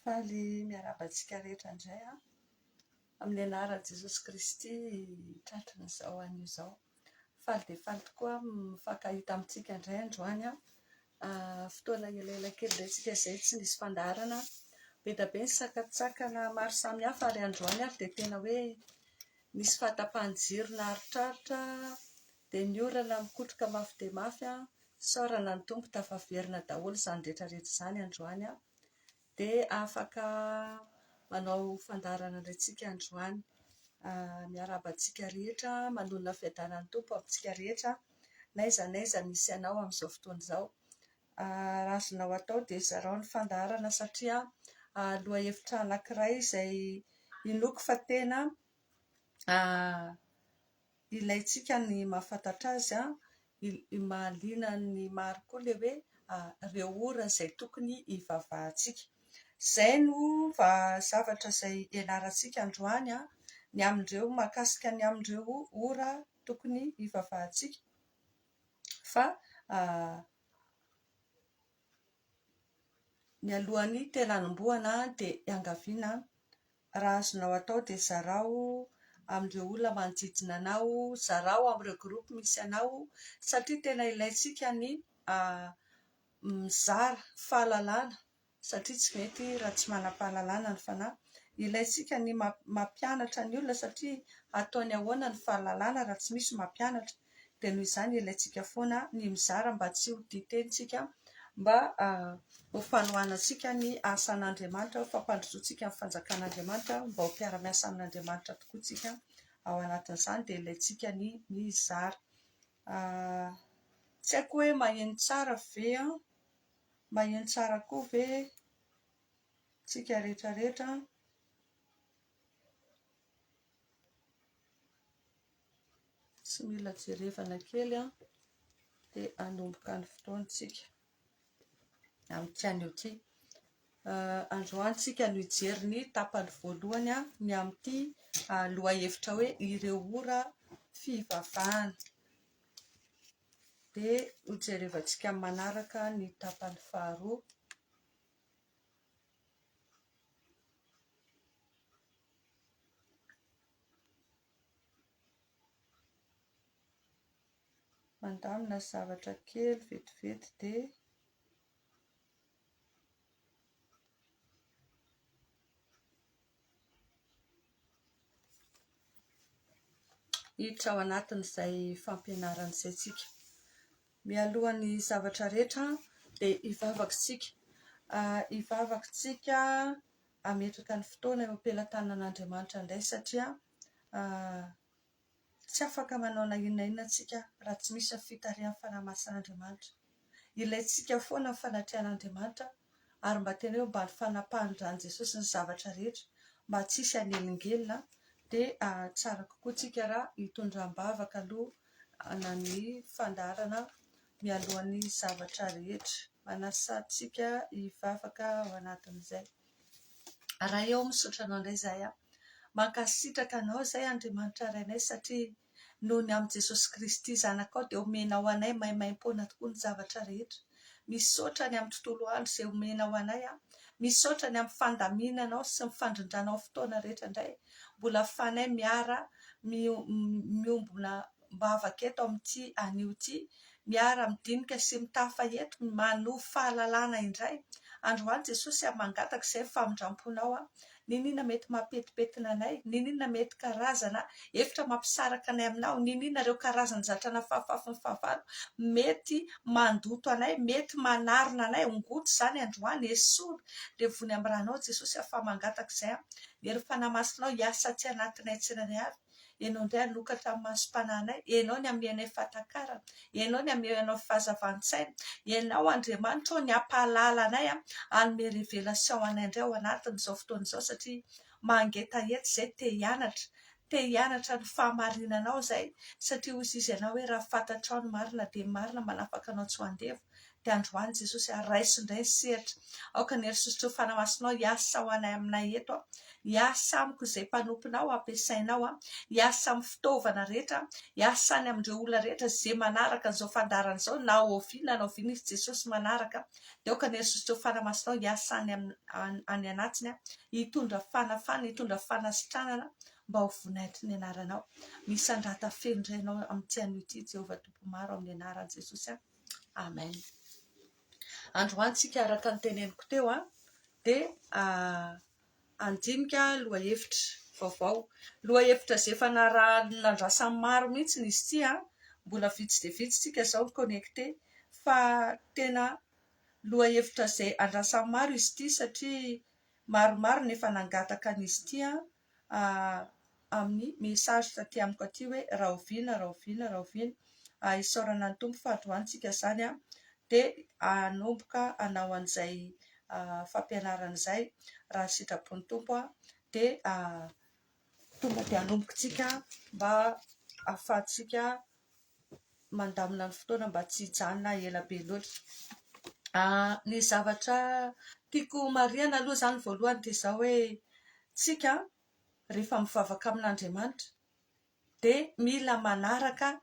Faly miarahaba antsika rehetra indray aho. Amin'ny anaran'i Jesosy Kristy tratran'izao anio izao. Faly dia faly tokoa aho mifankahita amintsika indray androany. Fotoana elaela kely indray isika izay tsy nisy fandaharana. Be dia be ny sakantsakana maro samihafa ary androany ary dia tena hoe nisy fahatapahan-jiro naharitraritra dia ny orana mikotroka mafy dia mafy. Isaorana ny Tompo tafaverina daholo izany rehetra rehetra izany androany dia afaka manao fandaharana indray tsika androany. Miarahaba antsika rehetra, manonona fiadanan'ny Tompo amintsika rehetra n'aiza n'aiza misy anao amin'izao fotoana izao. Raha azonao atao dia zarao ny fandaharana satria lohahevitra anankiray izay inoako fa tena Ilaintsika ny mahafantatra azy an, mahaliana ny maro koa ilay hoe ireo ora izay tokony hivavahantsika. Izay no zavatra izay ianarantsika androany an, ny amin'ireo mahakasika ny amin'ireo ora tokony hivavahantsika. Fa mialohan'ny tena hanombohana dia iangaviana Raha azonao atao dia zarao amin'ireo olona manodidina anao, zarao amin'ireo groupe misy anao satria tena ilaintsika ny mizara fahalalana satria tsy mety raha tsy manam-pahalalana ny fanahy. Ilaintsika ny mampianatra ny olona satria ataony ahoana ny fahalalana raha tsy misy mampianatra. Dia noho izany ilaintsika foana ny mizara mba tsy ho tia tena isika, mba ho fanohanantsika ny asan'Andriamanitra, ho fampandrosoantsika ny fanjakan'Andriamanitra, mba ho mpiara-miasa amin'Andriamanitra tokoa isika ao anatin'izany dia ilaintsika ny mizara. Tsy haiko hoe maheno tsara ve an? Maheno tsara koa ve tsika rehetra rehetra? Tsy mila jerevana kely an, dia hanomboka ny fotoantsika amin'ity anio ity. Androany isika no hijery ny tapany voalohany ny amin'ity lohahevitra hoe ireo ora fivavahana. Dia hojerevantsika amin'ny manaraka ny tapany faharoa. Mandamina zavatra kely vetivety dia hiditra ao anatin'izay fampianarana izay isika. Mialohan'ny zavatra rehetra dia hivavaka isika. Hivavaka isika hametraka ny fotoana eo am-pelatanan'Andriamanitra indray satria tsy afaka manao na inona na inona isika raha tsy misy ny fitarihan'ny Fanahy Masin'Andriamanitra. Ilaintsika foana ny fanatrehan'Andriamanitra ary mba tena hoe mba ny fanapahan-dRan'i Jesosy ny zavatra rehetra mba tsy hisy hanelingelina dia tsara kokoa isika raha hitondra am-bavaka aloha na ny fandaharana mialohan'ny zavatra rehetra. Manasa antsika hivavaka ao anatin'izay. Ray ô, misaotra Anao indray izahay. Mankasitraka Anao izahay Andriamanitra Rainay satria noho ny amin'i Jesosy Kristy Zanakao dia omenao anay maimaimpoana tokoa ny zavatra rehetra. Misaotra ny amin'ny tontolo andro izay omenao anay. Misaotra ny amin'ny fandaminanao sy ny fandrindranao fotoana rehetra indray. Mbola afahanay miara miombona am-bavaka eto amin'ity anio ity, miara-midinika sy mitafa eto, manovo fahalalana indray. Androany Jesosy aho mangataka izay famindram-ponao aho. N'inon'inona mety mampetipetina anay, n'inon'inona mety karazana efitra mampisaraka anay aminao, n'inon'inona ireo karazan-jatra nafahafafin'ny fahavalo mety mandoto anay, mety manarona anay, ongoty izany androany, esory, levony amin'ny ranao Jesosy aho fa mangataka izay aho. Ny herin'ny Fanahy Masinao hiasa aty anatinay tsirairay avy. Ianao indray hanokatra ny masom-panahinay, Ianao ny hameanay fahatakarana, Ianao ny hameanao fahazavan-tsaina, Ianao Andriamanitra ô ny hampahalala anay, hanome révélation anay indray ao anatin'izao fotoana izao satria mangetaheta izay te hianatra, te hianatra ny fahamarinanao izay satria hoy izy Ianao hoe raha fantatrao ny marina dia ny marina manafaka anao tsy ho andevo. Dia androany Jesosy a, raiso indray ny sehatra. Aoka ny hery sosotry ny Fanahy Masinao hiasa ho anay aminay eto a. Hiasa amiko izay mpanomponao ampiasainao a. Hiasa amin'ny fitaovana rehetra, hiasa any amin'ireo olona rehetra izay manaraka an'izao fandaharana izao na oviana na oviana izy Jesosy manaraka. Dia aoka ny hery sosotry ny Fanahy Masinao hiasa any any anatiny a. Hitondra fanafana, hitondra fanasitranana mba ho voninahitry ny anaranao. Misandrata feno indray ianao amin'ity anio ity Jehovah Tompo maro amin'ny anaran'i Jesosy a. Amen. Androany tsika araka ny teneniko teo a dia handinika lohahevitra vaovao. Lohahevitra izay efa narahan'ny maro mihitsy izy ity a. Mbola vitsy dia vitsy tsika izao mi-connecter fa tena lohahevitra izay andrasan'ny maro izy ity satria maromaro ny efa nangataka an'izy ity a. amin'ny message taty amiko aty hoe rahoviana rahoviana rahoviana isaorana ny Tompo fa androany tsika izany dia hanomboka hanao an'izay fampianarana izay raha sitrapon'ny Tompo dia tonga dia hanomboka tsika mba ahafahantsika mandamina ny fotoana mba tsy hijanona ela be loatra. Ny zavatra tiako homarihana aloha izany voalohany dia izao hoe tsika rehefa mivavaka amin'Andriamanitra dia mila manaraka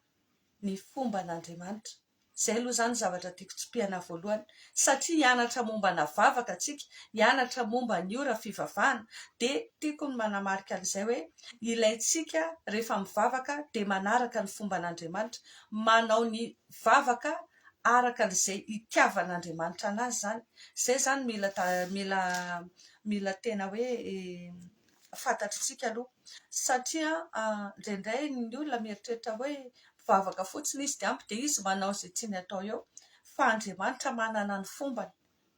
ny fomban'Andriamanitra. Izay aloha izany ny zavatra tiako tsipihana voalohany. Satria hianatra mombana vavaka tsika, hianatra momba ny ora fivavahana, dia tiako ny manamarika an'izay hoe ilaintsika rehefa mivavaka dia manaraka ny fomban'Andriamanitra, manao ny vavaka araka an'izay itiavan'Andriamanitra anazy izany. Izay izany mila mila mila tena hoe fantatritsika aloha. Satria indraindray ny olona mieritreritra hoe mivavaka fotsiny izy dia ampy dia izy manao izay tiany atao eo. Fa Andriamanitra manana ny fombany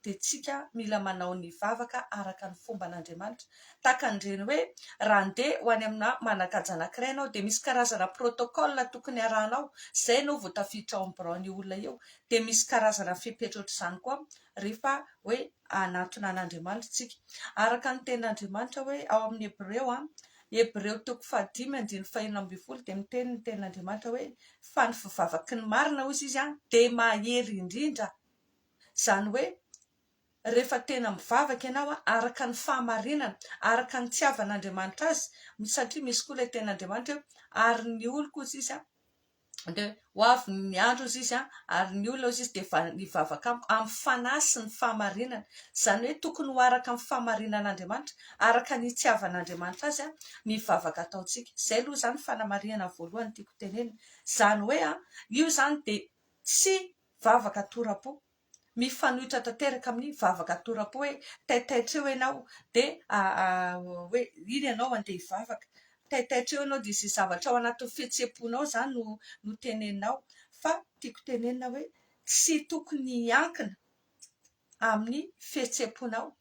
dia tsika mila manao ny vavaka araka ny fomban'Andriamanitra. Tahaka an'ireny hoe raha handeha ho any amina manan-kaja anankiray ianao dia misy karazana protocole tokony harahanao, izay ianao vao tafiditra ao amin'ny biraon'io olona io. Dia misy karazana fepetra ohatr'izany koa rehefa hoe hanatona an'Andriamanitra isika. Araka ny tenin'Andriamanitra hoe ao amin'ny Hebreo, Hebreo toko fahadimy andininy fahenina ambinifolo dia miteny ny tenin'Andriamanitra hoe fa ny fivavaky ny marina hozy izy dia mahery indrindra. Izany hoe rehefa tena mivavaka ianao araka ny fahamarinana, araka ny nitiavan'Andriamanitra azy, satria misy koa ilay tenin'Andriamanitra hoe ary ny oloko hozy izy dia ho avy ny andro hozy izy ary ny olona hozy izy dia hivavaka amiko amin'ny fanahy sy ny fahamarinana. Izany hoe tokony ho araka ny fahamarinan'Andriamanitra, araka ny itiavan'Andriamanitra azy ny vavaka ataontsika. Izay aloha izany fanamarihana voalohany tiako tenenina. Izany hoe io izany dia tsy vavaka tora-po. Mifanohitra tanteraka amin'ny vavaka tora-po hoe taitaitra eo ianao dia hoe iny ianao andeha hivavaka. Taitaitra eo ianao dia izay zavatra ao anatin'ny fihetseham-ponao izany no no teneninao. Fa tiako tenenina hoe tsy tokony hiankina amin'ny fihetseham-ponao.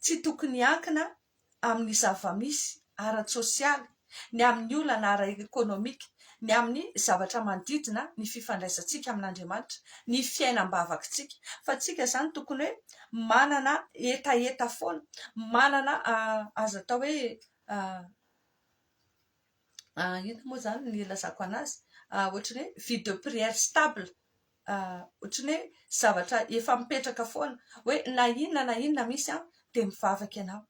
Tsy tokony hiankina amin'ny zava-misy ara-tsosialy, ny amin'ny olana ara-ekonomika, ny amin'ny zavatra manodidina ny fifandraisantsika amin'Andriamanitra, ny fiainam-bavakitsika. Fa tsika izany tokony hoe manana hetaheta foana, manana azo atao hoe inona moa izany ny ilazako an'azy, ohatran'ny hoe vie de prière stable. Ohatran'ny hoe zavatra efa mipetraka foana hoe na inona na inona misy an, dia mivavaka ianao.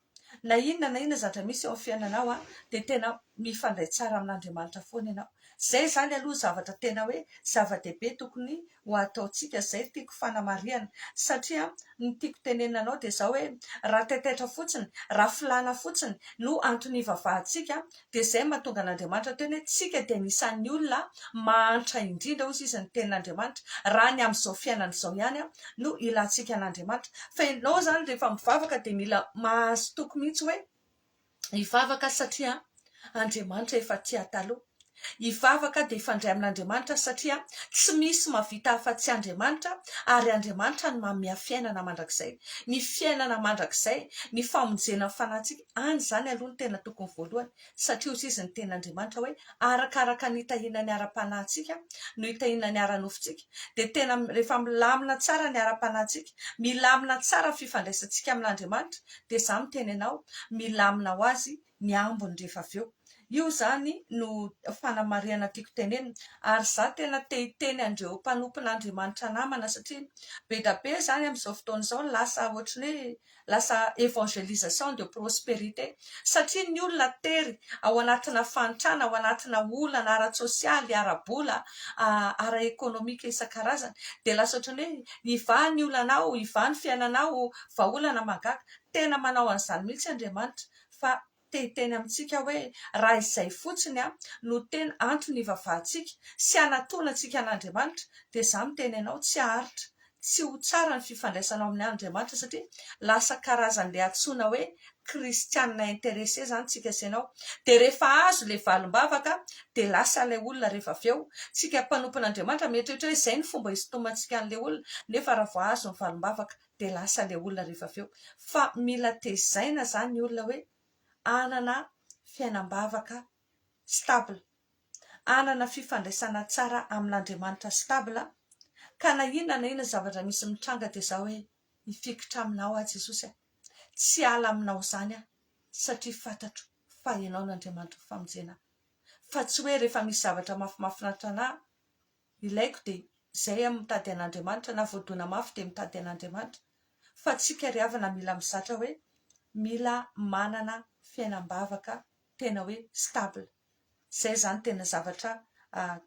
Na inona na inona zavatra misy eo amin'ny fiainanao an, dia tena mifandray tsara amin'Andriamanitra foana ianao. Izay izany aloha zavatra tena hoe zava-dehibe tokony ho ataontsika, izay no tiako fanamarihana. Satria ny tiako tenenina anao dia izao hoe raha taitaitra fotsiny, raha filàna fotsiny no antony ivavahantsika Dia izay no mahatonga an'Andriamanitra teny hoe tsika dia anisan'ny olona mahantra indrindra hozy izy ny tenin'Andriamanitra raha ny amin'izao fiainana izao ihany no ilantsika an'Andriamanitra. Fa ianao izany rehefa mivavaka dia mila mahazo toky mihitsy hoe hivavaka satria Andriamanitra efa tia taloha. Hivavaka dia hifandray amin'Andriamanitra satria tsy misy mahavita afa-tsy Andriamanitra ary Andriamanitra no manome fiainana mandrakizay. Ny fiainana mandrakizay, ny famonjena ny fanahintsika, any izany aloha no tena tokony voalohany satria hozy izy ny tenin'Andriamanitra hoe arakaraka ny hitahiana ny ara-panahintsika no hitahiana ny ara-nofontsika dia tena rehefa milamina tsara ny ara-panahintsika, milamina tsara ny fifandraisantsika amin'Andriamanitra dia izaho miteny anao milamina ho azy ny ambiny rehefa avy eo. Io izany no fanamarihana tiako tenenina. Ary izaho tena te hiteny an'ireo mpanompon'Andriamanitra namana satria be dia be izany amin'izao fotoana izao lasa ohatran'ny hoe lasa évangélisation de prospérité satria ny olona tery ao anatina fahantrana, ao anatina olana ara-tsosialy, ara-bola, ara-ekonomika isan-karazany dia lasa ohatran'ny hoe hivaha ny olanao, hivaha ny fiainanao, vahaolana mahagaga. Tena manao an'izany mihitsy Andriamanitra fa te hiteny amintsika hoe raha izay fotsiny no tena antony hivavahantsika sy hanatonantsika an'Andriamanitra dia izaho miteny anao tsy haharitra, tsy ho tsara ny fifandraisanao amin'Andriamanitra satria lasa karazan'ilay antsoina hoe kristianina intéressé izany tsika sy ianao. Dia rehefa azo ilay valim-bavaka dia lasa ilay olona rehefa avy eo. Tsika mpanompon'Andriamanitra mieritreritra hoe izay no fomba hisintomantsika an'ilay olona nefa raha vao azo ny valim-bavaka dia lasa ilay olona rehefa avy eo. Fa mila tezaina izany ny olona hoe hanana fiainam-bavaka stable, hanana fifandraisana tsara amin'Andriamanitra stable, ka na inona na inona zavatra misy mitranga dia izaho hoe hifikitra aminao aho Jesosy a, tsy hiala aminao izany aho satria fantatro fa Ianao no Andriamanitry ny famonjena ahy. Fa tsy hoe rehefa misy zavatra mahafinaritra anah ilaiko dia izay aho mitady an'Andriamanitra na voadona mafy dia mitady an'Andriamanitra fa tsika ry havana mila mizatra hoe mila manana fiainam-bavaka tena hoe stable. Izay izany tena zavatra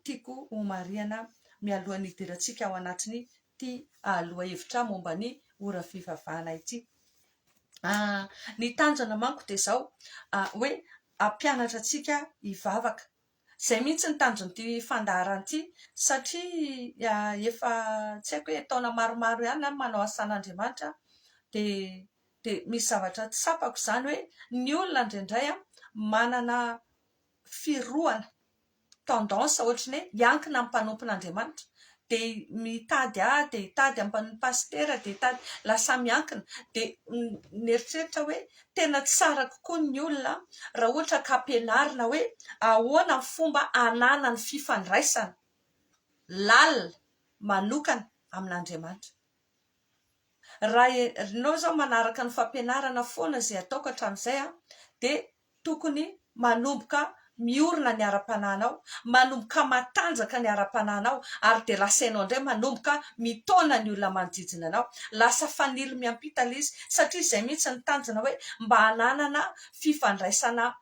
tiako ho marihana mialohan'ny hidirantsika ao anatin'ity lohahevitra momba ny ora fivavahana ity. Ny tanjona manko dia izao hoe hampianatra antsika hivavaka. Izay mihitsy ny tanjon'ity fandaharana ity satria efa tsy haiko hoe taona maromaro ihany aho manao asan'Andriamanitra dia dia misy zavatra tsapako izany hoe ny olona indraindray manana firohana, tendance ohatran'ny hoe hiankina amin'ny mpanompon'Andriamanitra dia mitady ahy dia hitady amin'ny pasitera dia hitady, lasa miankina dia mieritreritra hoe tena tsara kokoa ny olona raha ohatra ka ampianarina hoe ahoana ny fomba hananany fifandraisana lalina manokana amin'Andriamanitra. Raha ianao izao manaraka ny fampianarana foana izay ataoko hatramin'izay dia tokony manomboka miorina ny ara-panahinao, manomboka matanjaka ny ara-panahinao ary dia lasa ianao indray manomboka mitaona ny olona manodidina anao. Lasa fanilo miampita ilay izy satria izay mihitsy ny tanjona hoe mba hananana fifandraisana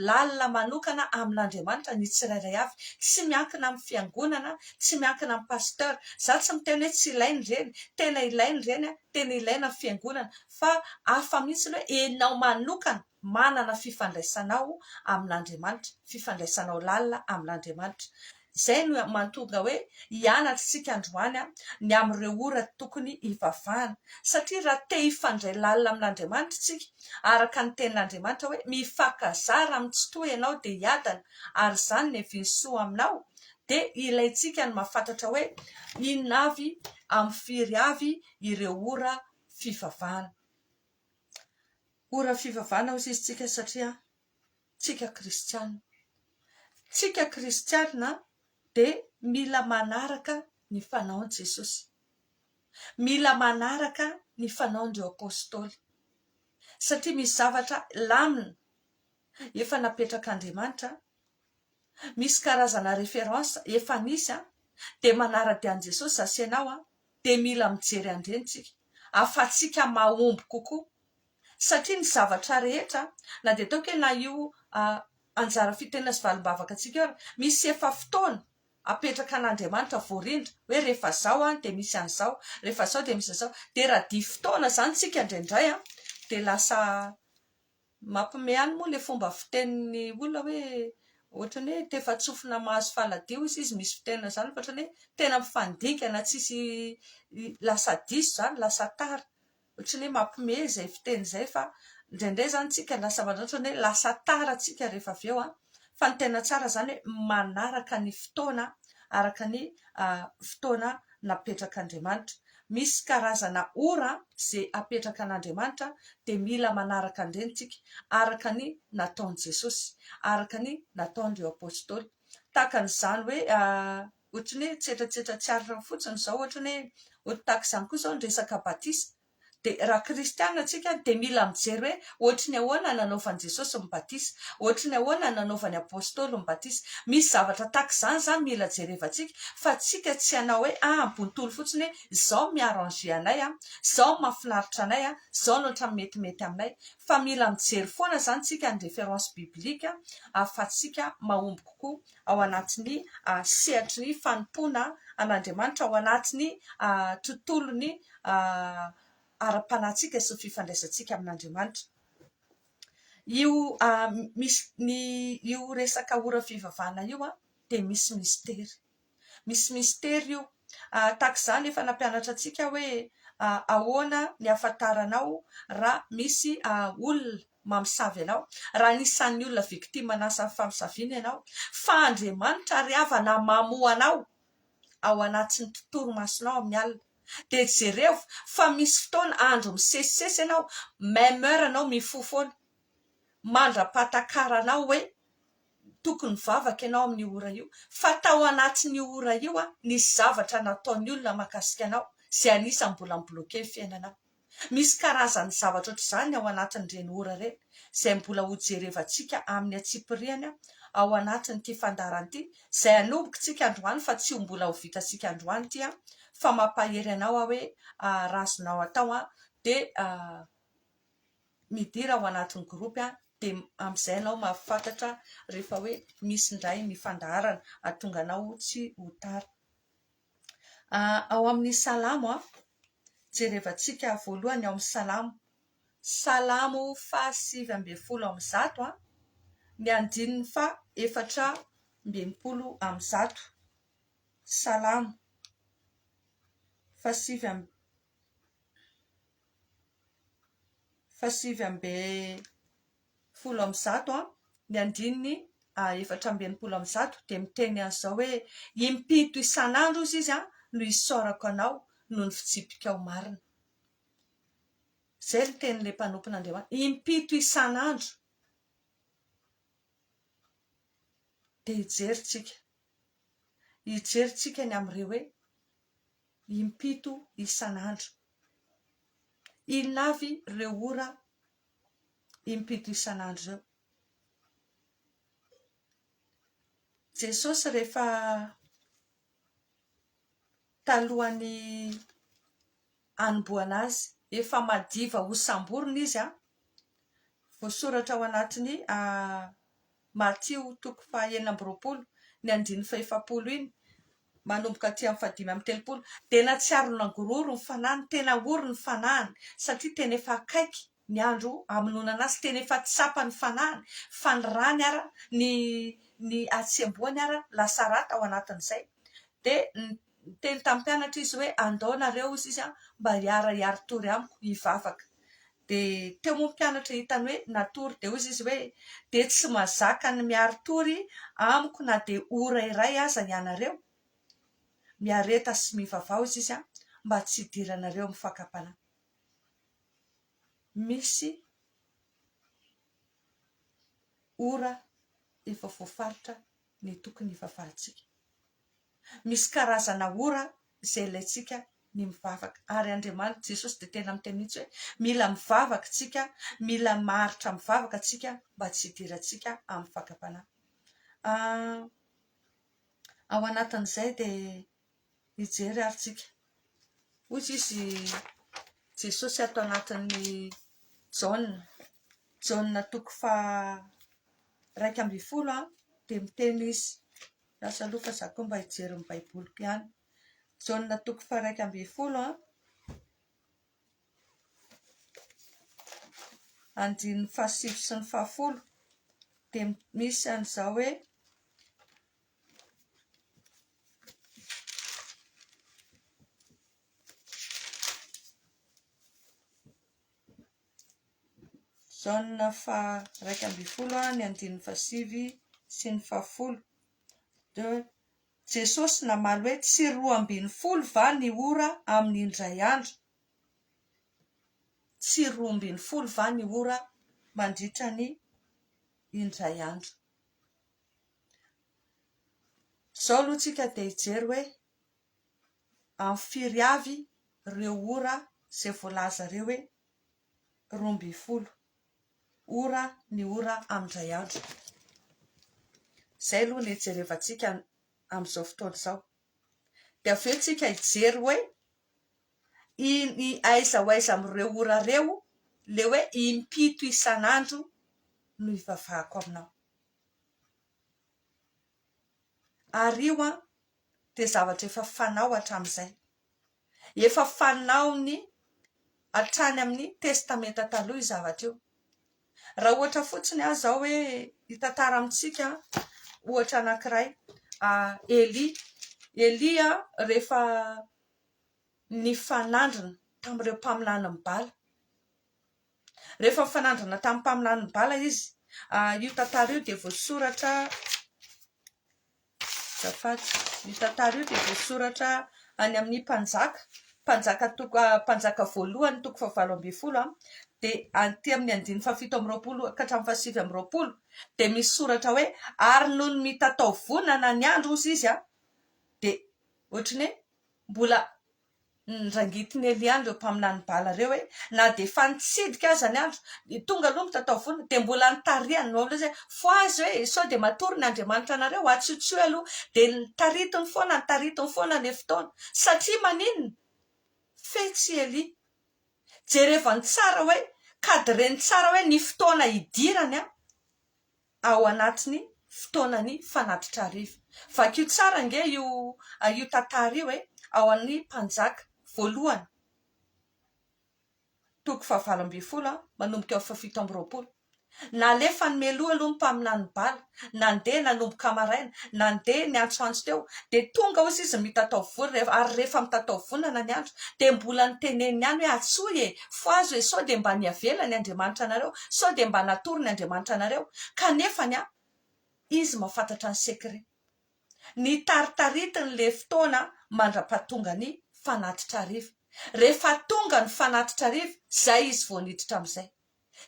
lalina manokana amin'Andriamanitra ny tsirairay avy. Tsy miankina amin'ny fiangonana, tsy miankina amin'ny pasteur. Za tsy miteny hoe tsy ilaina ireny, tena ilaina ireny, tena ilaina ny fiangonana fa hafa mihitsy ny hoe enao manokana manana fifandraisanao amin'Andriamanitra, fifandraisanao lalina amin'Andriamanitra. Izay no mahatonga hoe hianatra isika androany ny amin'ireo ora tokony hivavahana. Satria raha te hifandray lalina amin'Andriamanitra isika, araka ny tenin'Andriamanitra hoe mifankazara amin'ny Tsitoha ianao dia hiadana, ary izany no hevian'ny soa aminao, dia ilaintsika ny mahafantatra hoe inona avy, amin'ny firy avy ireo ora fivavahana. Ora fivavahana hozy izy tsika satria tsika kristiana. Tsika kristiana dia mila manaraka ny fanaon'i Jesosy. Mila manaraka ny fanaon'ireo apostoly. Satria misy zavatra lamina efa napetrak'Andriamanitra, misy karazana référence efa nisy dia manara-dia an'i Jesosy za sy ianao dia mila mijery an'ireny tsika ahafahantsika mahomby kokoa satria ny zavatra rehetra na dia ataoko hoe na io anjara fitenena sy valim-bavaka antsika io ary misy efa fotoana apetraka an'Andriamanitra voarindra hoe rehefa zao an dia misy an'izao rehefa zao dia misy an'izao dia raha dia fotoana izany tsika indraindray an dia lasa Mampime ihany moa ilay fomba fitenin'ny olona hoe ohatran'ny hoe tefa-tsofina mahazo faladia hoy izy, misy fitenenana izany fa ohatran'ny hoe tena mifandingana tsisy lasa diso izany, lasa tara. Ohatran'ny hoe mampime izay fiteny izay fa indraindray izany tsika lasa manao ohatran'ny hoe lasa tara tsika rehefa avy eo an. Fa ny tena tsara izany hoe manaraka ny fotoana araka ny fotoana napetrak'Andriamanitra. Misy karazana ora ze apetraka an'Andriamanitra dia mila manaraka an'ireny tsika araka ny nataon'i Jesosy, araka ny nataon'ireo Apostoly. Tahaka an'izany hoe ohatran'ny hoe tsetratsetra tsy aritra fotsiny izao, ohatran'ny hoe tahaka izany koa izao ny resaka batisa. Dia raha kristiana tsika dia mila mijery hoe ohatry ny ahoana nanaovan'i Jesosy ny batisa, ohatry ny ahoana nanaovan'ny apostoly ny batisa. Misy zavatra tahaka izany izany mila jerevantsika fa tsika tsy hanao hoe ah bontolo fotsiny hoe izao no mi-arranger anay an, izao no mahafinaritra anay an, izao no ohatran'ny metimety aminay. Fa mila mijery foana izany tsika ny référence biblique ahafahantsika mahomby kokoa ao anatin'ny sehatry ny fanompoana an'Andriamanitra, ao anatin'ny tontolon'ny ara-panahintsika sy ny fifandraisantsika amin'Andriamanitra. Io misy ny io resaka ora fivavahana io dia misy mistery. Misy mistery io. Tahaka izany efa nampianatra antsika hoe ahoana ny ahafantaranao raha misy olona mamosavy anao, raha anisan'ny olona victime ana famosaviana ianao, fa Andriamanitra ry havana mamoha anao ao anatin'ny torimasonao amin'ny alina. Dia jereo fa misy fotoana andro misesisesy ianao, même heure ianao mifoha foana, mandra-pahatakaranao hoe tokony mivavaka ianao amin'io ora io, fa tao anatin'io ora io nisy zavatra nataon'ny olona mahakasika anao, izay anisan'ny mbola mi-bloquer ny fiainanao. Misy karazany zavatra ohatr'izany ao anatin'ireny ora ireny, izay mbola ho jerevantsika amin'ny antsipiriany ao anatin'ity fandaharana ity, izay hanomboka tsika androany fa tsy ho mbola ho vitantsika androany ity fa mampahery anao aho hoe raha azonao atao dia midira ao anatin'ny groupe dia amin'izay ianao mahafantatra rehefa hoe misy indray ny fandaharana hahatonga anao tsy ho tara. Ao amin'ny Salamo, jerevantsika voalohany ao amin'ny Salamo, Salamo faha-119, ny andininy faha-164. Salamo fahasivy amby faha-119, ny andininy 164 dia miteny an'izao hoe, Impito isan'andro hozy izy no isaorako anao noho ny fitsipikao marina. Izay no tenin'ilay mpanompon'Andriamanitra. Impito isan'andro. Dia hijery tsika. Hijery tsika ny amin'ireo hoe impito isan'andro. Inona avy ireo ora impito isan'andro ireo? Jesosy rehefa talohan'ny hanombohana azy, efa madiva ho samborina izy, voasoratra ao anatin'ny Matio toko faha-26, ny andininy faha-40 iny, manomboka aty amin'ny faha-35, dia nahatsiaro nangororo ny fanahiny, tena ory ny fanahiny, satria tena efa akaiky ny andro hamonoana azy, tena efa tsapan'ny fanahiny fa ny rany ara, ny ny hatsembohany ara lasa rà tao anatin'izay. Dia niteny tamin'ny mpianatra izy hoe andao nareo hozy izy mba hiara-hiari-tory amiko, hivavaka. Dia teo moa ny mpianatra hitany hoe natory dia hozy izy hoe dia tsy mazaka ny miari-tory amiko na dia ora iray aza ianareo? Miareta sy mivavaha hozy izy mba tsy hidiranareo amin'ny fakam-panahy. Misy ora efa voafaritra ny tokony hivavahantsika. Misy karazana ora izay ilaintsika ny mivavaka. Ary Andriamanitra, Jesosy dia tena miteny mihitsy hoe mila mivavaka isika, mila maharitra mivavaka isika mba tsy hidirantsika amin'ny fakam-panahy. Ao anatin'izay dia hijery ary tsika. Hoy izy Jesosy ato anatin'ny Jaona, Jaona toko faha 11 dia miteny izy. Lasa aloha fa za koa mba hijery ny baiboliko ihany. Jaona toko faha 11 andininy faha 9 sy ny faha 10 dia misy an'izao hoe Jaona faha 11 ny andininy faha 9 sy ny faha 10. Dia hoe, Jesosy namaly hoe, Tsy 12 va ny ora amin'ny indray andro? Tsy 12 va ny ora mandritra ny indray andro? Izao aloha tsika dia hijery hoe amin'ny firy avy ireo ora izay voalaza ireo hoe 12 ora ny ora amin'indray andro. Izay aloha no hijerevantsika amin'izao fotoana izao. Dia avy eo tsika hijery hoe i aiza ho aiza amin'ireo ora ireo ilay hoe impito isan'andro no hivavahako aminao. Ary io an, dia zavatra efa fanao hatramin'izay. Efa fanaony hatrany amin'ny Testamenta Taloha io zavatra io. Raha ohatra fotsiny aho izao hoe hitantara amintsika ohatra anankiray, Elia. Elia rehefa nifanandrina tamin'ireo mpaminanin'i Bala. Rehefa nifanandrina tamin'ny mpaminanin'i Bala izy, io tantara io dia voasoratra Azafady. Io tantara io dia voasoratra any amin'ny Mpanjaka, Mpanjaka toko, Mpanjaka voalohany toko fahavalo ambin'ny folo, dia aty amin'ny andininy fahafito amby 20 ka hatramin'ny fahasivy amby 20 dia misy soratra hoe ary nony mitatao vonana ny andro hozy izy dia ohatry ny hoe mbola Nrangitin'i Elia an'ireo mpaminany Bala ireo hoe, na dia efa nitsidika aza ny andro, dia tonga aloha mitatao vonona, dia mbola nitarihany no hoe, fohazy hoe, sao dia matory ny Andriamanitra anareo, atsotsoy aloha. Dia notaritiny foana, notaritiny foana ilay fotoana. Satria maninona? Fetsy i Elia. Jerevany tsara hoe, cadreny tsara hoe ny fotoana hidirany an. ao anatin'ny fotoanan'ny fanatitra hariva. Vakio tsara ange io io tantara io e, ao amin'ny Mpanjaka voalohany, toko fahavalo ambin'ny folo manomboka eo amin'ny fahafito amby 20. Nalefany mialoha aloha ny mpaminany Bala, nandeha nanomboka maraina, nandeha niantsoantso teo, dia tonga hozy izy mitatao vory rehefa, ary rehefa mitatao vonana ny andro, dia mbola noteneniny ihany hoe antsoy e, Fohazo e, sao dia mba niavela ny Andriamanitra anareo, sao dia mba natory ny Andriamanitra anareo, kanefa ny Izy mahafantatra ny secret. Nitaritaritiny le fotoana mandra-pahatonga ny fanatitra hariva. Rehefa tonga ny fanatitra hariva, zay izy vao niditra amin'izay.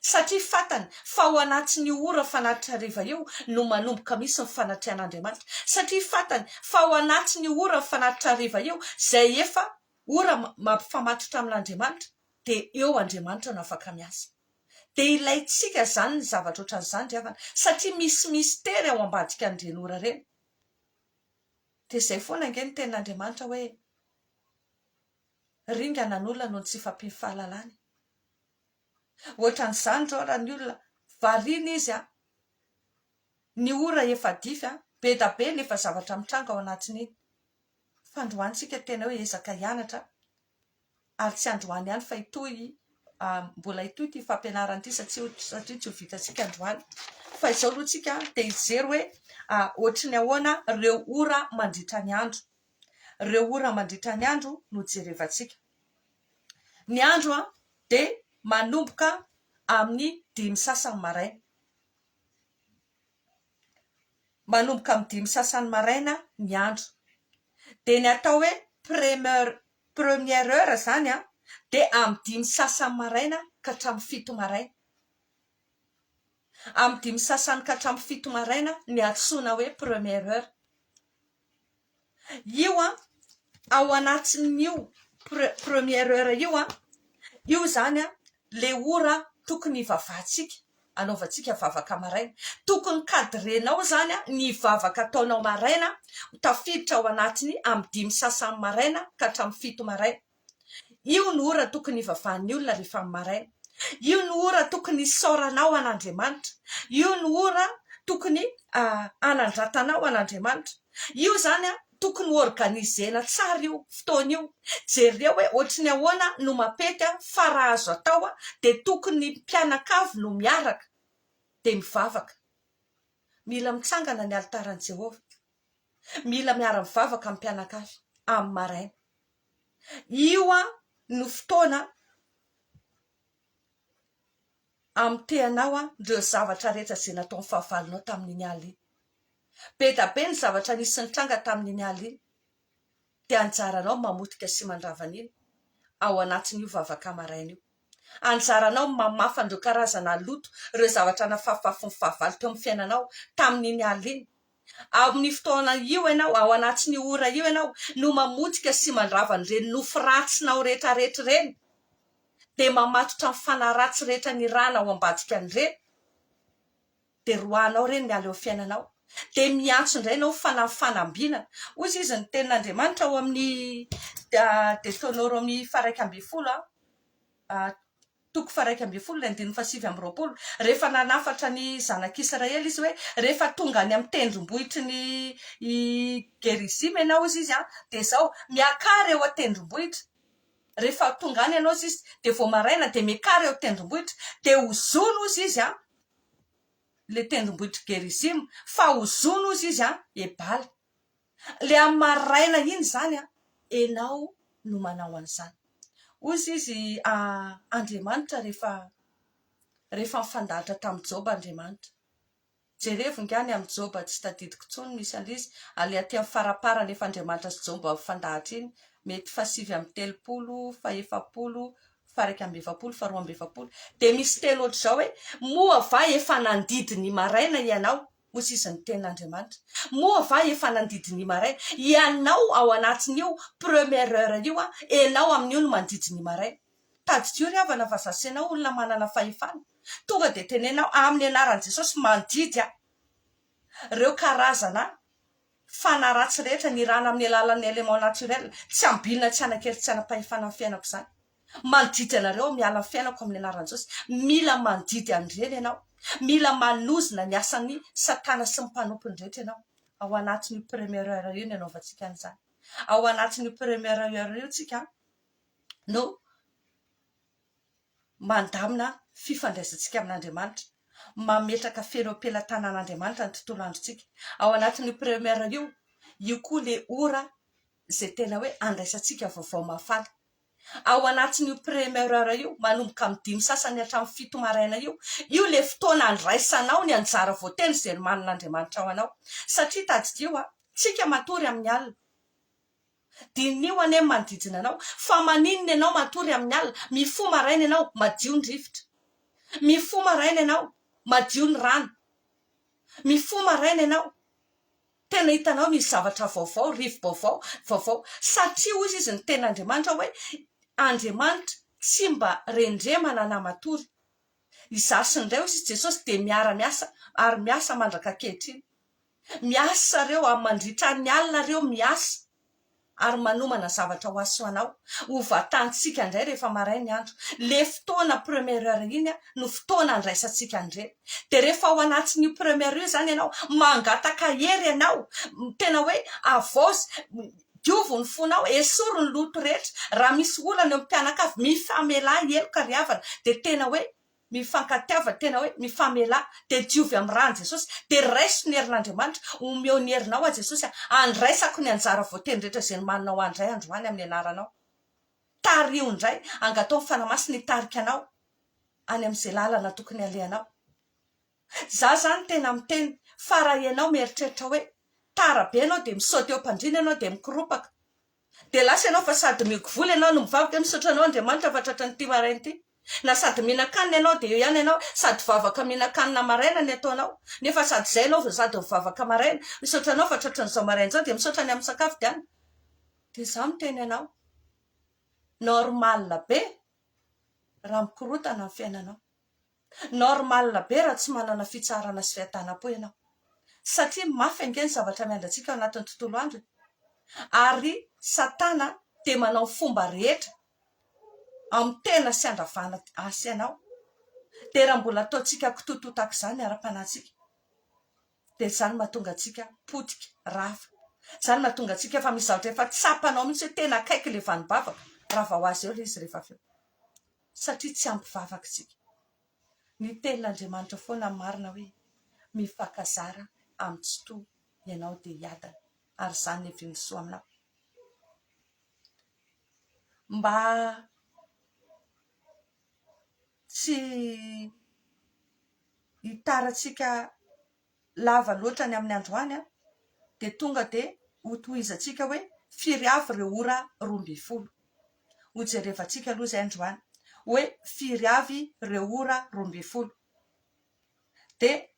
Satria fantany fa ao anatin'io ora fanatitra hariva io no manomboka misy ny fanatrehan'Andriamanitra. Satria fantany fa ao anatin'io ora fanatitra hariva io, izay efa ora mampifamatotra amin'Andriamanitra, dia eo Andriamanitra no afaka miasa. Dia ilaintsika izany ny zavatra ohatran'izany ry havana, satria misy mistery ao ambadika an'ireny ora ireny. Dia izay foana ange ny tenin'Andriamanitra hoe, ringana ny olona noho ny tsy fahampian'ny fahalalany. Ohatran'izany izao raha ny olona variana izy an, ny ora efa dify an, be da be ny efa zavatra mitranga ao anatin'iny. Fa androany tsika tena hoe ezaka hianatra ary tsy androany ihany fa hitohy mbola hitohy ity fampianarana ity satria satria tsy ho vitantsika androany. Fa izao aloha tsika dia hijery hoe ohatry ny ahoana ireo ora mandritra ny andro. Ireo ora mandritra ny andro no jerevantsika. Ny andro dia manomboka amin'ny dimy sasany maraina. Manomboka amin'ny dimy sasany maraina ny andro. Dia ny atao hoe première première heure izany an, dia amin'ny dimy sasany maraina ka hatramin'ny fito maraina. Amin'ny dimy sasany ka hatramin'ny fito maraina ny antsoina hoe première heure. Io an, ao anatin'io première heure io an, io izany an, le ora tokony hivavahantsika, anaovantsika vavaka maraina. Tokony cadrer-nao izany an, ny vavaka ataonao maraina, ho tafiditra ao anatin'ny amin'ny dimy sasany maraina ka hatramin'ny fito maraina. Io no ora tokony hivavahan'ny olona rehefa amin'ny maraina. Io no ora tokony hisaoranao an'Andriamanitra. Io no ora tokony hanandratanao an'Andriamanitra. Io izany tokony ho organiser-na tsara io fotoana io. Jereo hoe ohatry ny ahoana no mampety fa raha azo atao dia tokony ny mpianakavy no miaraka dia mivavaka. Mila mitsangana ny alitaran'i Jehovah. Mila miara-mivavaka ny mpianakavy amin'ny maraina. Io no fotoana hamotehanao ireo zavatra rehetra izay nataon'ny fahavalonao tamin'iny alina iny. Be dia be ny zavatra nisy nitranga tamin'iny alina iny, dia anjaranao ny mamotika sy mandrava an'iny ao anatin'io vavaka maraina io. Anjaranao ny mamafa an'ireo karazana loto, ireo zavatra nafafifafin'ny fahavalo teo amin'ny fiainanao tamin'iny alina iny. Amin'io fotoana io ianao, ao anatin'io ora io ianao, no mamotika sy mandrava an'ireny nofy ratsinao rehetrarehetra ireny. Dia mamatotra ny fanahy ratsy rehetra nirahana ao ambadika an'ireny. Dia roahanao ireny miala eo amin'ny fiainanao. Dia miantso indray ianao fanahy fanambinana. Hoy izy ny tenin'Andriamanitra ao amin'ny Deoteronomia faha-11, toko faha-11 ilay andininy faha-29, rehefa nanafatra ny zanak'Israely izy hoe, rehefa tonga any amin'ny tendrombohitry ny i Gerizima ianao, hozy izy, dia izao, miakara eo an-tendrombohitra. Rehefa tonga any ianao, hozy izy, dia vao maraina dia miakara eo an-tendrombohitra, dia ozona, hozy izy, ilay tendrombohitr'i Gerizima, fa ozona, hozy izy, Ebala. Ilay amin'ny maraina iny izany an, ianao no manao an'izany. Hoy izy, Andriamanitra rehefa rehefa nifandahatra tamin'i Joba Andriamanitra. Jerevo ingahy ny amin'i Joba, tsy tadidiko intsony misy an'ilay izy, aleha aty amin'ny faraparany efa Andriamanitra sy Joba mifandahatra iny, mety fahasivy amby telopolo, fahefapolo, faha-41, faha-42. Dia misy teny ohatr'izao hoe, moa va efa nandidy ny maraina ianao? Hoy izy ny tenin'Andriamanitra. Moa va efa nandidy ny maraina? Ianao ao anatin'io première heure io an, enao amin'io no mandidy ny maraina. Tadidio ry havana fa za sy enao olona manana fahefana. Tonga dia tenenao amin'ny anaran'i Jesosy mandidy aho. Ireo karazana fanahy ratsy rehetra nirahana amin'ny alalan'ny élément naturel, tsy ambinina tsy hanan-kery tsy hanam-pahefana amin'ny fiainako izany. Mandidy anareo aho miala ny fiainako amin'ny anaran'i Jesosy. Mila mandidy an'ireny ianao. Mila manozona ny asan'i satana sy ny mpanompony rehetra ianao. Ao anatin'io première heure io ny anaovantsika an'izany. Ao anatin'io première heure io tsika no mandamina fifandraisantsika amin'Andriamanitra. Mametraka feno am-pelatanan'Andriamanitra ny tontolo androntsika. Ao anatin'io première io, io koa le ora izay tena hoe andraisantsika vaovao mahafaly. Ao anatin'io première heure io, manomboka amin'ny dimy sasany hatramin'ny fito maraina io, io ilay fotoana andraisanao ny anjara voatendry izay nomanin'Andriamanitra ho anao. Satria tadidio a, tsika matory amin'ny alina. Diniho anie ny manodidina anao, fa maninona ianao matory amin'ny alina? Mifoha maraina ianao, madio ny rivotra. Mifoha maraina ianao, madio ny rano. Mifoha maraina ianao, Tena hitanao misy zavatra vaovao, rivo-baovao, vaovao. Satria hozy izy ny tenin'Andriamanitra hoe, Andriamanitra tsy mba rendremana na matory. Izaho sy ny Ray hozy izy Jesosy dia miara-miasa ary miasa mandraka ankehitriny. Miasa ireo ary mandritra ny alina ireo miasa. ary manomana zavatra ho ahy sy ho anao, ho vatantsika indray rehefa maraina ny andro. Le fotoana première heure iny no fotoana andraisantsika an'ireny. Dia rehefa ao anatin'io première io izany ianao, mangataka hery ianao, tena hoe avaozy, diovy ny fonao, esory ny loto rehetra, raha misy olana eo amin'ny mpianakavy, mifamelà heloka ry havana, dia tena hoe Mifankatiava, tena hoe mifamelà, dia diovy amin'ny ràn'i Jesosy, dia raiso ny herin'Andriamanitra, omeo ny herinao aho Jesosy a, andraisako ny anjara voatendry rehetra izay nomaninao ahy indray androany amin'ny anaranao. Tariho indray, angataho ny Fanahy Masina hitarika anao any amin'izay lalana tokony halehanao. Za zany tena miteny fa raha ianao mieritreritra hoe tara be ianao dia misaoty eo am-pandriana ianao dia mikoropaka, Dia lasa ianao fa sady migovola ianao no mivavaka hoe misaotra anao Andriamanitra fa tratran'ity maraina ity. Na sady mihinan-kanina ianao dia eo ihany ianao sady vavaka mihinan-kanina maraina ny ataonao. Nefa sady izay ianao vao sady mivavaka maraina. Misaotra anao fa tratran'izao maraina izao dia misaotra ny amin'ny sakafo dia any. Dia izaho miteny anao, normal be raha mikorontana ny fiainanao. Normal be raha tsy manana fitsaharana sy fiadanam-po ianao. Satria mafy ange ny zavatra miandry antsika ao anatin'ny tontolo andro e. Ary satana dia manao ny fomba rehetra hamotehana sy handravana ahy sy ianao. Dia raha mbola ataontsika kitoatoa tahaka izany ny ara-panahintsika, dia izany mahatonga antsika potika, rava. Izany mahatonga antsika efa misy zavatra efa tsapanao mihitsy hoe tena akaiky ilay vanim-bavaka, rava ho azy eo ilay izy rehefa avy eo. Satria tsy ampy vavaka isika. Ny tenin'Andriamanitra foana ny marina hoe mifankazara amin'ny tsitoha ianao dia hiadana ary izany ny hevian'ny soa aminao. Mba tsy hitarantsika lava loatra ny amin'ny androany dia tonga dia hotohizantsika hoe firy avy ireo ora 12. Hojerevantsika aloha izay androany hoe firy avy ireo ora 12. Dia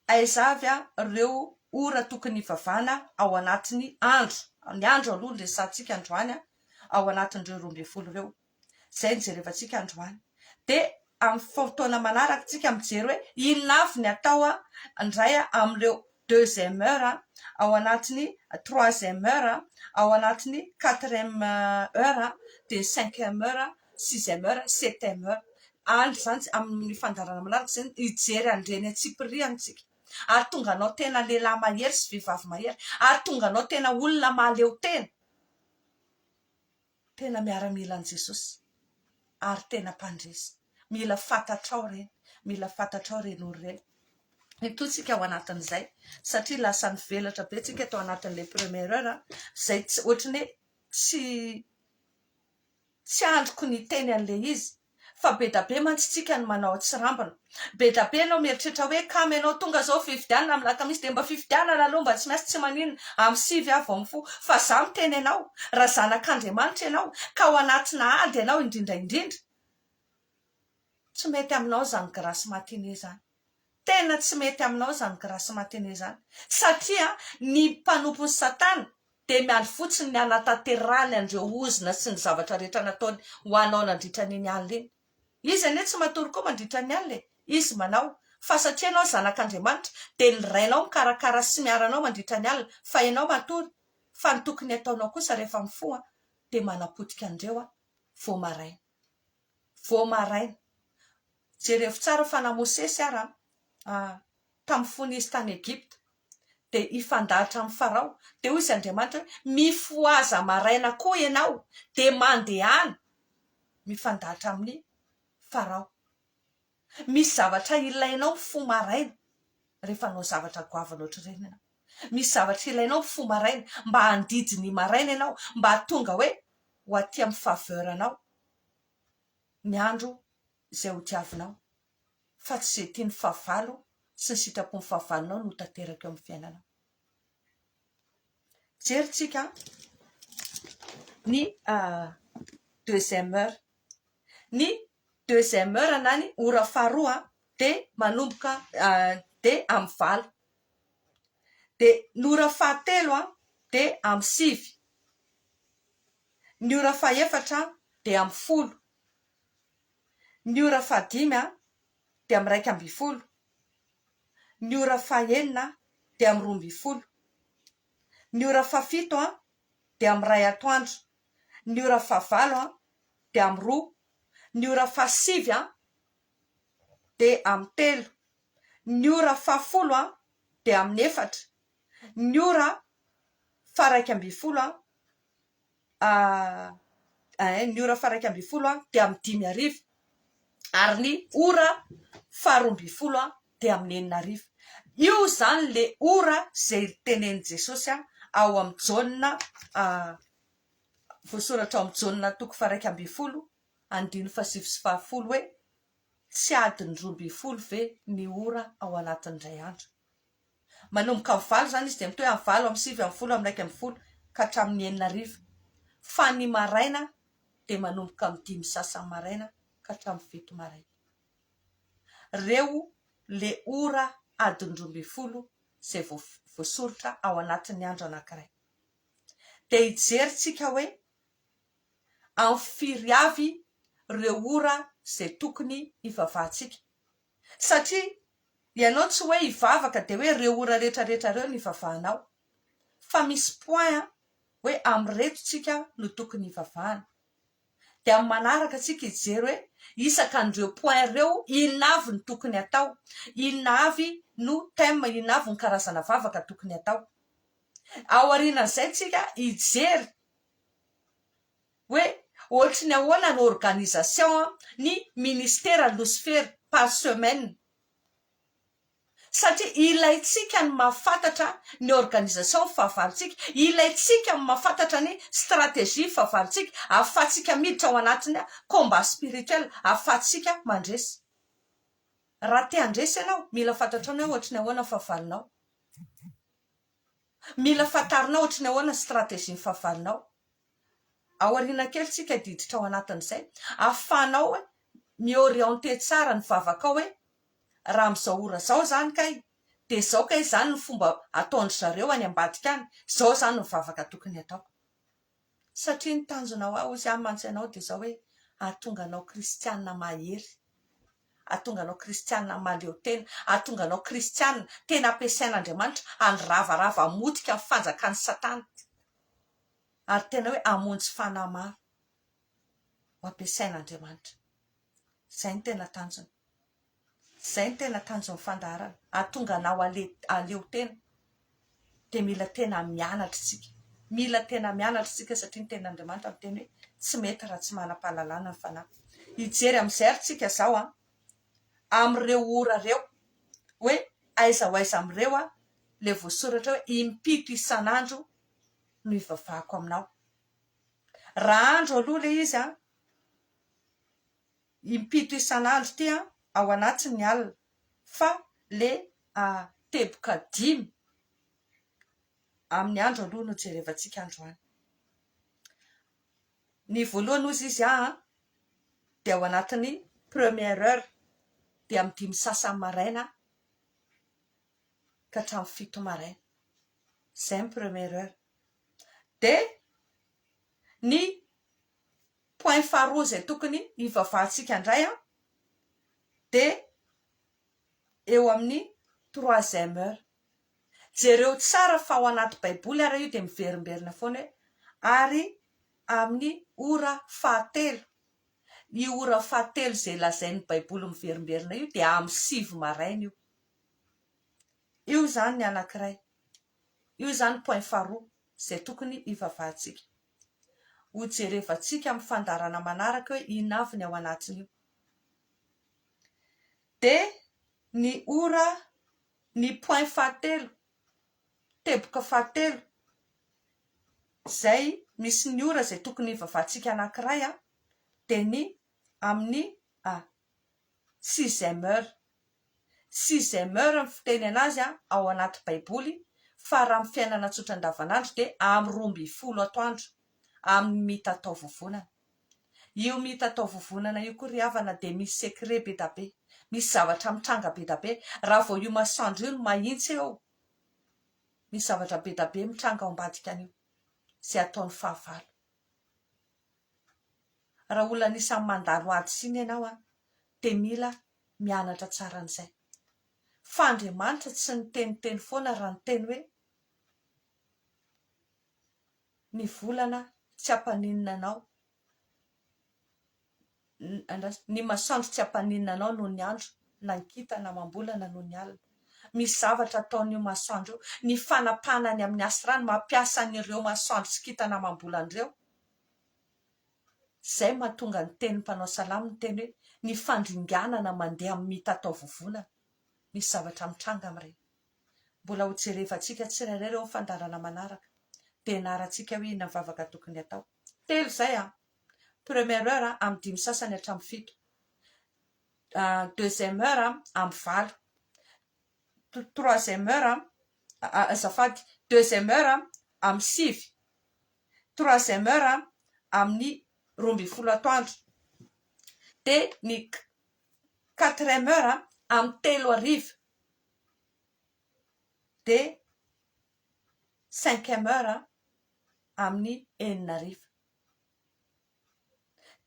aiza avy ireo ora tokony hivavahana ao anatin'ny andro. Ny andro aloha no resahantsika androany ao anatin'ireo 12 ireo. Izay no jerevantsika androany. Dia amin'ny fotoana manaraka tsika mijery hoe inona avy ny atao indray amin'ireo deuxième heure, ao anatin'ny troisième heure, ao anatin'ny quatrième heure, dia ny cinquième heure, sixième heure, septième heure. Any izany amin'ny fandaharana manaraka izany hijery an'ireny antsipiriany tsika. Hahatonga anao tena lehilahy mahery sy vehivavy mahery. Hahatonga anao tena olona mahaleo tena. Tena miaramila an'i Jesosy ary tena mpandresy. Mila fantatrao ireny. Mila fantatrao ireny olo ireny. Mitohy tsika ao anatin'izay satria lasa nivelatra be tsika tao anatin'ilay première heure izay tsy ohatran'ny hoe tsy Tsy andriko ny hiteny an'ilay izy fa be da be mantsy tsika no manao atsirambina. Be da be ianao mieritreritra hoe kamo ianao tonga zao fifidianana amin'ny alakamisy dia mba fifidianana aloha mba tsy miasa tsy maninona amin'ny 9 aho vao mifoha fa za miteny anao raha zanak'Andriamanitra ianao ka ao anatina ady ianao indrindra indrindra tsy mety aminao izany grasse matinée izany. Tena tsy mety aminao izany grasse matinée izany satria ny mpanompon'i satana dia miandry fotsiny ny hanatanterahany an'ireo ozona sy ny zavatra rehetra nataony ho anao nandritra an'iny alina iny. Izy anie tsy matory koa mandritra ny alina e! Izy manao. Fa satria ianao zanak'Andriamanitra dia ny Rainao mikarakara sy miaro anao mandritra ny alina fa ianao matory. Fa ny tokony hataonao kosa rehefa mifoha dia manapotika an'ireo vao maraina. Vao maraina. Jerevo tsara fa na Mosesy ara tamin'ny fony izy tany Egypta dia hifandahatra amin'i Farao, dia hoy izy Andriamanitra hoe, mifohaza maraina koa ianao dia mandehana mifandahatra amin'i Farao. Misy zavatra ilainao mifoha maraina rehefa hanao zavatra goavana ohatr'ireny ianao. Misy zavatra ilainao mifoha maraina mba handidy ny maraina ianao, mba hahatonga hoe ho aty amin'ny faveur anao ny andro izay ho tiavinao fa tsy izay tian'ny fahavalo sy ny sitrapon'ny fahavalonao no ho tanteraka eo amin'ny fiainanao. Jerintsika ny deuxième heure. Ny deuxième heure na ny ora faharoa dia manomboka dia amin'ny valo. Dia ny ora fahatelo dia amin'ny sivy. Ny ora fahefatra dia amin'ny folo. Ny ora fahadimy dia amin'ny 11. Ny ora fahenina dia amin'ny 12. Ny ora fahafito dia amin'ny iray atoandro. Ny ora fahavalo dia amin'ny roa. Ny ora fahasivy dia amin'ny telo. Ny ora fahafolo dia amin'ny efatra. Ny ora faha 11 ny ora faha 11 dia amin'ny dimy hariva ary ny ora faha 12 dia amin'ny enina hariva. Io izany ilay ora izay tenenin'i Jesosy ao amin'ny Jaona voasoratra ao amin'ny Jaona toko faha 11 andininy faha 9 sy faha 10 hoe tsy adiny 12 ve ny ora ao anatin'ny indray andro? Manomboka amin'ny valo izany izy dia mitohy amin'ny valo, amin'ny sivy, amin'ny folo, amin'ny 11 ka hatramin'ny enina hariva. Fa ny maraina dia manomboka amin'ny dimy sasany maraina ka hatramin'ny fito maraina. Ireo le ora adiny 12 izay voasoritra ao anatin'ny andro anankiray. Dia hijery tsika hoe amin'ny firy avy ireo ora izay tokony hivavahantsika. Satria ianao tsy hoe hivavaka dia hoe ireo ora rehetra rehetra ireo no hivavahanao. Fa misy point hoe amin'ireto tsika no tokony hivavahana. Dia amin'ny manaraka tsika hijery hoe isaka an'ireo point ireo inona avy no tokony hatao, inona avy no thème, inona avy ny karazana vavaka tokony hatao. Aorianan'izay tsika hijery hoe ohatry ny ahoana ny organisation ny ministera losifera par semaine satria ilaintsika ny mahafantatra ny organisation ny fahavalontsika, ilaintsika ny mahafantatra ny stratégie ny fahavalontsika ahafahantsika miditra ao anatin'ny combat spirituel, ahafahantsika mandresy. Raha te handresy ianao, mila fantatrao ny hoe ohatry ny ahoana ny fahavalonao. Mila fantarinao ohatry ny ahoana ny stratégie ny fahavalonao. Aoriana kely tsika hididitra ao anatin'izay, ahafahanao hoe mi-orienter tsara ny vavakao hoe raha amin'izao ora izao izany kay dia izao kay izany ny fomba ataon-dry zareo any ambadika any, izao izany ny vavaka tokony hataoko. Satria ny tanjona ho ahy hozy aho mantsy anao dia izao hoe. Hahatonga anao kristiana mahery. Hahatonga anao kristiana mahaleo tena. Hahatonga anao kristiana tena ampiasain'Andriamanitra handravarava hamotika ny fanjakan'i Satana. Ary tena hoe hamonjy fanahy maro ho ampiasain'Andriamanitra. Izay no tena tanjona. Izay no tena tanjon'ny fandaharana. Hahatonga anao hahaleo tena. Dia mila tena mianatra isika. Mila tena mianatra isika satria ny tenin'Andriamanitra miteny hoe tsy mety raha tsy manam-pahalalana ny fanahy. Hijery amin'izay ary tsika izao an, amin'ireo ora ireo, hoe aiza ho aiza amin'ireo an, ilay voasoratra hoe impito isan'andro no hivavahako aminao. Raha andro aloha ilay izy an, impito isan'andro ity an, ao anatin'ny alina, fa le teboka dimy amin'ny andro aloha no jerevantsika androany. Ny voalohany hozy izy an, dia ao anatin'ny première heure, dia amin'ny dimy sasany maraina ka hatramin'ny fito maraina. Izay ny première heure. Dia ny point faharoa izay tokony hivavahantsika indray an, dia eo amin'ny troisième heure. Jereo tsara fa ao anaty baiboly ary io dia miverimberina foana hoe ary amin'ny ora fahatelo. Io ora fahatelo izay lazain'ny baiboly miverimberina io dia amin'ny sivy maraina io. Io izany ny anankiray. Io izany point faharoa izay tokony hivavahantsika. Ho jerevantsika amin'ny fandaharana manaraka hoe inona avy ny ao anatin'io. Dia ny ora, ny point fahatelo, teboka fahatelo, izay misy ny ora izay tokony hivavahantsika anankiray dia ny amin'ny sixième heure. Sixième heure ny fiteny anazy ao anaty baiboly fa raha amin'ny fiainana tsotra andavanandro dia amin'ny 12 atoandro, amin'ny mitatao vovonana. Io mitatao vovonana io koa ry havana dia misy secret be da be, misy zavatra mitranga be da be, raha vao io masoandro io no mahintsy eo, misy zavatra be da be mitranga ao ambadika an'io, izay ataon'ny fahavalo. Raha olona anisan'ny mandalo ady sy iny ianao an, dia mila mianatra tsara an'izay. Fa Andriamanitra tsy niteniteny foana raha niteny hoe ny volana tsy hampaninona anao, andraso, ny masoandro tsy hampaninona anao noho ny andro, na ny kintana amam-bolana noho ny alina. Misy zavatra ataon'io masoandro io, ny fanapahana ny amin'ny asrany mampiasa an'ireo masoandro sy kintana amam-bolana ireo. Izay mahatonga ny tenin'ny mpanao salamo niteny hoe ny fandringanana mandeha amin'ny mitatao vovonana. Misy zavatra mitranga amin'ireny. Mbola ho jerevantsika tsirairay ireo amin'ny fandaharana manaraka. Dia hianarantsika hoe inona ny vavaka tokony hatao. Telo izay an! Première heure amin'ny dimy sasany hatramin'ny fito. Deuxième heure amin'ny valo. Troisième heure, azafady, deuxième heure amin'ny sivy. Troisième heure amin'ny 12 atoandro. Dia ny quatrième heure amin'ny telo hariva. Dia cinquième heure amin'ny enina hariva.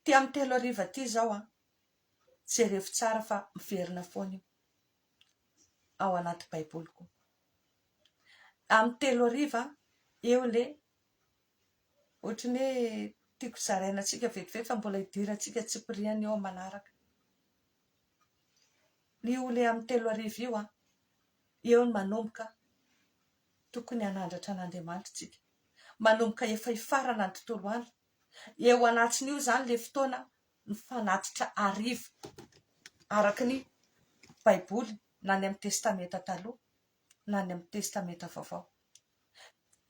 Ity amin'ny telo hariva ity izao an, jerevo tsara fa miverina foana io ao anaty baiboly koa. Amin'ny telo hariva eo ilay ohatry ny hoe tiako zaraina antsika vetivety fa mbola hidirantsika tsipiriany eo amin'ny manaraka. Io ilay amin'ny telo hariva io an, eo no manomboka tokony hanandratra an'Andriamanitra isika. Manomboka efa hifarana ny tontolo andro. Eo anatin'io izany ilay fotoana ny fanatitra hariva araka ny Baiboly na ny amin'ny Testamenta Taloha na ny amin'ny Testamenta Vaovao.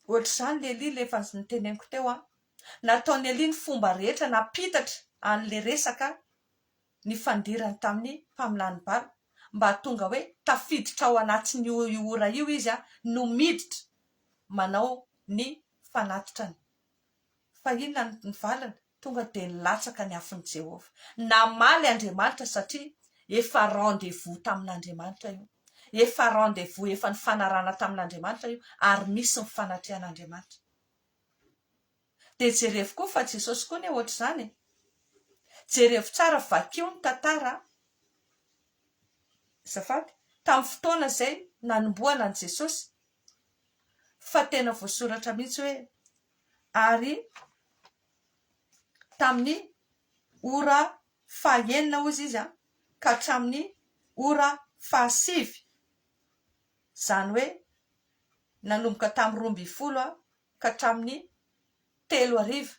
Ohatr'izany le Elia le efa noteneniko teo an. Nataon'i Elia ny fomba rehetra nampitatra an'le resaka nifandirany tamin'ny mpaminany Bala mba hahatonga hoe tafiditra ao anatin'io ora io izy no miditra manao ny fanatitrany. Fa inona ny valiny? Tonga dia nilatsaka ny afon'i Jehovah. Namaly Andriamanitra satria efa rendez-vous tamin'Andriamanitra io. Efa rendez-vous efa nifanarahana tamin'Andriamanitra io ary misy ny fanatrehan'Andriamanitra. Dia jerevo koa fa Jesosy koa anie ohatr'izany e. Jerevo tsara, vakio ny tantara, azafady, tamin'ny fotoana izay nanombohana an'i Jesosy, fa tena voasoratra mihitsy hoe ary tamin'ny ora fahaenina hozy izy ka hatramin'ny ora fahasivy, izany hoe nanomboka tamin'ny 12 ka hatramin'ny telo hariva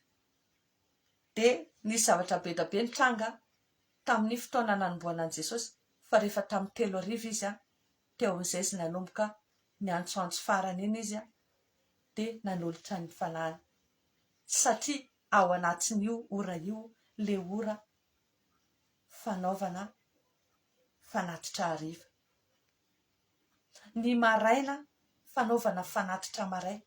dia nisy zavatra be dia be nitranga tamin'ny fotoana nanombohana an'i Jesosy fa rehefa tamin'ny telo hariva izy teo amin'izay izy nanomboka niantsoantso farany iny izy dia nanolotra ny fanahiny satria ao anatin'io ora io ilay ora fanaovana fanatitra hariva. Ny maraina fanaovana fanatitra maraina,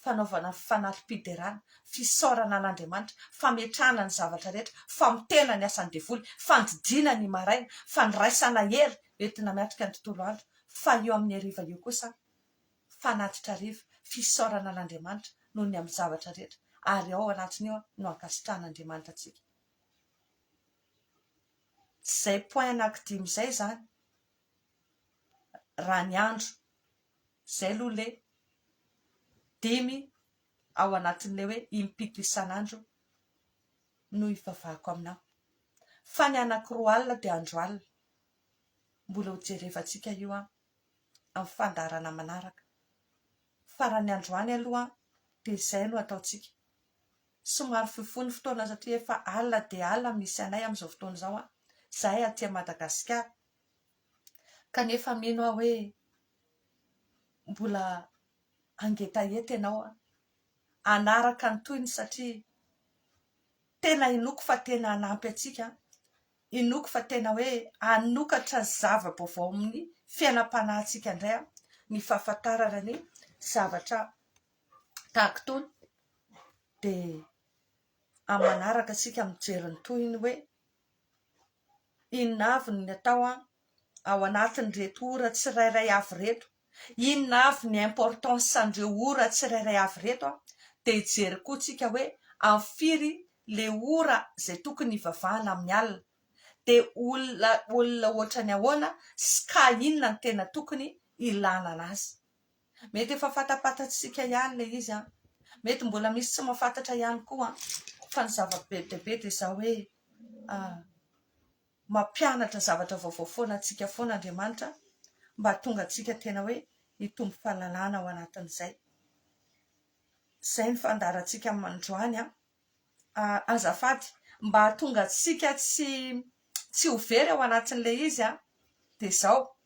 fanaovana fanati-piderana, fisaorana an'Andriamanitra, fametrahana ny zavatra rehetra, famotehana ny asan'ny devoly, fandidiana ny maraina, fandraisana hery entina miatrika ny tontolo andro, fa io amin'ny hariva io kosa fanatitra hariva, fisaorana an'Andriamanitra noho ny amin'ny zavatra rehetra, ary ao anatin'io no ankasitrahan'Andriamanitra antsika. Izay point anankidimy izay izany. raha ny andro. Izay aloha ilay dimy ao anatin'ilay hoe impito isan'andro no hivavahako aminao. Fa ny anankiroa alina dia andro alina. Mbola ho jerevantsika io an, amin'ny fandaharana manaraka. Fa raha ny androany aloha dia izay no ataontsika. Somary fohifohy ny fotoana satria efa alina dia alina misy anay amin'izao fotoana izao an, izahay aty Madagasikara. Kanefa mino aho hoe mbola hangetaheta ianao hanaraka ny tohiny satria tena inoako fa tena hanampy antsika, inoako fa tena hoe hanokatra zava-baovao amin'ny fiainam-panahintsika indray ny fahafantarana ny zavatra tahaka itony. Dia amin'ny manaraka isika mijery ny tohiny hoe Inona avy ny atao ao anatin'ireto ora tsirairay avy ireto? Inona avy ny importance an'ireo ora tsirairay avy ireto? Dia hijery koa tsika hoe amin'ny firy le ora izay tokony hivavahana amin'ny alina? Dia olona olona ohatran'ny ahoana sy cas inona no tena tokony ilana anazy? Mety efa fantapantatsika ihany ilay izy an! Mety mbola misy tsy mahafantatra ihany koa an! Fa ny zava-be dia be dia izao hoe mampianatra zavatra vaovao foana antsika foana Andriamanitra mba hahatonga antsika tena hoe hitombo fahalalana ao anatin'izay. Izay ny fandaharantsika androany an! Azafady, mba hahatonga antsika tsy tsy ho very ao anatin'ilay izy an, dia izao,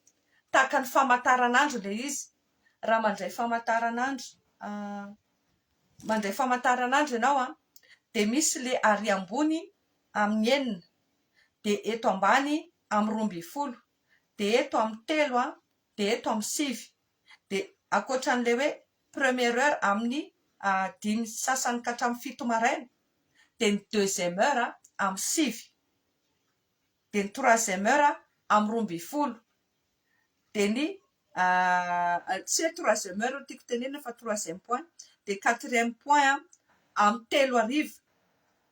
tahaka ny famantaranandro ilay izy, raha mandray famantaranandro, mandray famantaranandro ianao an, dia misy ilay ary ambony amin'ny enina, dia eto ambany amin'ny 12, dia eto amin'ny telo an, dia eto amin'ny sivy, dia ankoatran'ilay hoe première heure amin'ny dimy sy sasany ka hatramin'ny fito maraina, dia ny deuxième heure amin'ny sivy, dia ny troisième heure amin'ny 12, dia ny tsy hoe troisième heure no tiako tenenina fa troisième point, dia quatrième point amin'ny telo hariva,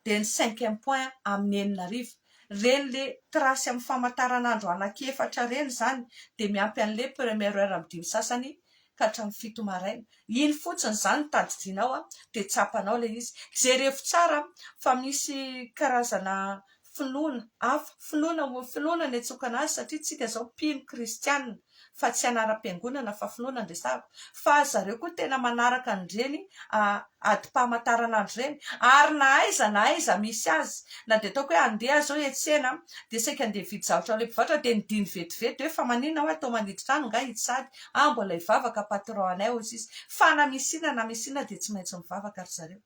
dia ny cinquième point amin'ny enina hariva. Ireny le trace amin'ny famantaranandro anankiefatra ireny izany dia miampy an'ilay première heure amin'ny dimy sasany ka hatramin'ny fito maraina. Iny fotsiny izany no tadidianao dia tsapanao ilay izy. Jerevo tsara fa misy karazana finoana hafa, finoana, finoana ny antsokana azy satria tsika izao mpino kristiana fa tsy anaram-piangonana fa finoana no resahako, fa zareo koa tena manaraka an'ireny adim-pamantaranandro ireny ary na aiza na aiza misy azy na dia ataoko hoe andeha aho izao hiantsena dia saika andeha hividy zavatra amin'ilay mpivarotra dia nidiny vetivety hoe fa maninona hoa toa manidy trano nga itsy sady ah mbola hivavaka patron anay hoy sisa fa na misy inona na misy inona dia tsy maintsy mivavaka ry zareo.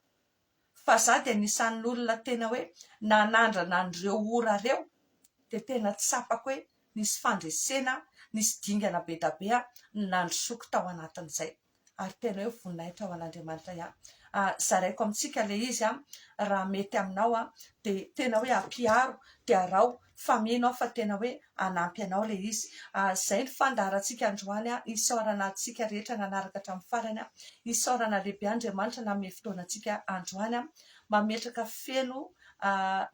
Fa za dia anisan'ny olona tena hoe nanandrana an'ireo ora ireo dia tena tsapako hoe nisy fandresena, nisy dingana be da be nandrosoako tao anatin'izay. Ary tena hoe voninahitra ho an'Andriamanitra ihany. Zaraiko amintsika ilay izy raha mety aminao dia tena hoe ampiharo dia araho fa mino aho fa tena hoe hanampy anao ilay izy. Izay ny fandaharantsika androany, isaorana antsika rehetra nanaraka hatramin'ny farany, isaorana lehibe Andriamanitra nanome fotoana antsika androany, mametraka feno.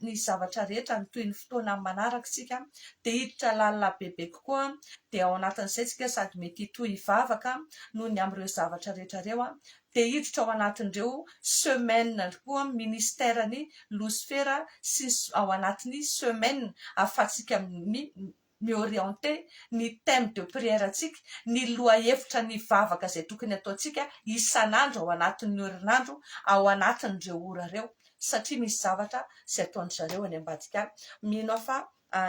ny zavatra rehetra ny toy ny fotoana manaraka isika dia hiditra lalina bebe kokoa dia ao anatin'izay isika sady mety hitohy hivavaka noho ny amin'ireo zavatra rehetra ireo dia hiditra ao anatin'ireo semaine koa ministère-n'ny losifera sy ao anatin'ny semaine ahafahantsika mi-orienter ny thème de prière-ntsika, ny lohahevitra ny vavaka izay tokony ataontsika isan'andro ao anatin'ny herinandro, ao anatin'ireo ora ireo, satria misy zavatra izay ataon-dry zareo any ambadika any. Mino aho fa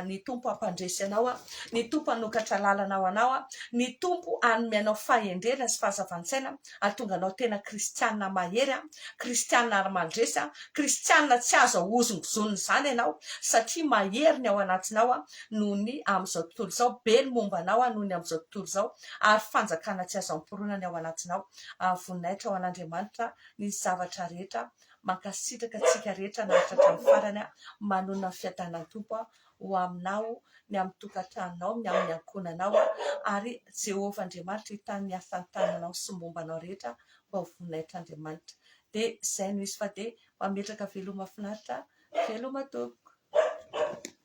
ny Tompo hampandresy anao, ny Tompo hanokatra lalana ho anao, ny Tompo hanome anao fahendrena sy fahazavan-tsaina hahatonga anao tena kristiana mahery, kristiana ary mandresy, kristiana tsy azo ahozongozonina izany ianao satria mahery ny ao anatinao noho ny amin'izao tontolo izao, be ny momba anao noho ny amin'izao tontolo izao ary fanjakana tsy azo ampironana ny ao anatinao. Voninahitra ho an'Andriamanitra ny zavatra rehetra. Mankasitraka antsika rehetra naharitra hatramin'ny farany. Manonona ny fiadanan'ny Tompo ho aminao, ny amin'ny tokantranonao, ny amin'ny ankohonanao, ary Jehovah Andriamanitra hitahy ny asan'ny tananao sy ny momba anao rehetra mba ho voninahitr'Andriamanitra. Dia izay no izy fa dia mametraka veloma finaritra, veloma tompoko.